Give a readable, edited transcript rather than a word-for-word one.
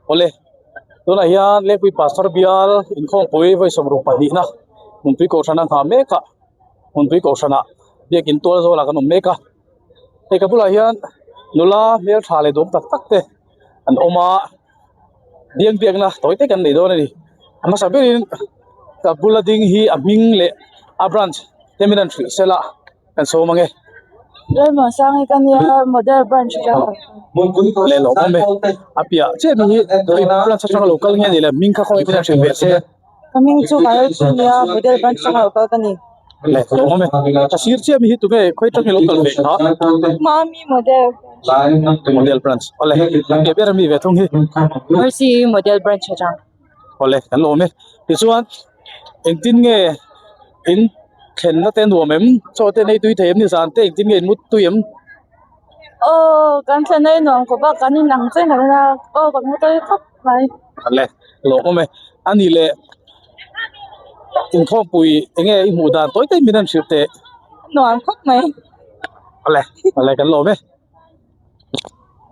Awle tunah hian Lengpui Pastor bial inkhawmpui vawi sawmruk pahnihna Hmunpui Kohhran a nghah mek a Hmunpui Kohhranah biakin tual zawlah kan awm mek a hei ka bulah hian nula hmeltha leh duhawm tak tak te an awm a biang biakna tawi te kan nei dawn a ni a hmasa berin ka bula ding hi a hming leh a branch te min rawn hrilh sela. Kan sawm ange. Lalmuan sang hi ka nia model branch atang ka kal. Leh lawm awm e. A piah chiah mi hi khawi branch atanga lo kal nge ni le hming kha khawi min hrilh ve se. Ka hming chu ka hel chu nia model branch atanga lo kal ka ni. Leh lawm awm e. Ka sir chiah mi hi tunge khawi atang lo kal ve kha. Mami model branch. Model branch. Awle a piah ber ami ve thung hi. Mercy model branch atang. Awle kan lawm e. Tichuan engtin nge in thlenna te nuam em? Chaw te nei tui thei em ni zan te engtin nge in mut tui em? Aw kan thlenna hi nuam khawp a kan in ang chiah lo a aw kan mu tawi khawp mai. Awle lawmawm e. A nih leh inkhawmpui enge i hmuh dan tawi tawi min han hrilh teh? Nuam khawp mai. Awle awle kan lawm e.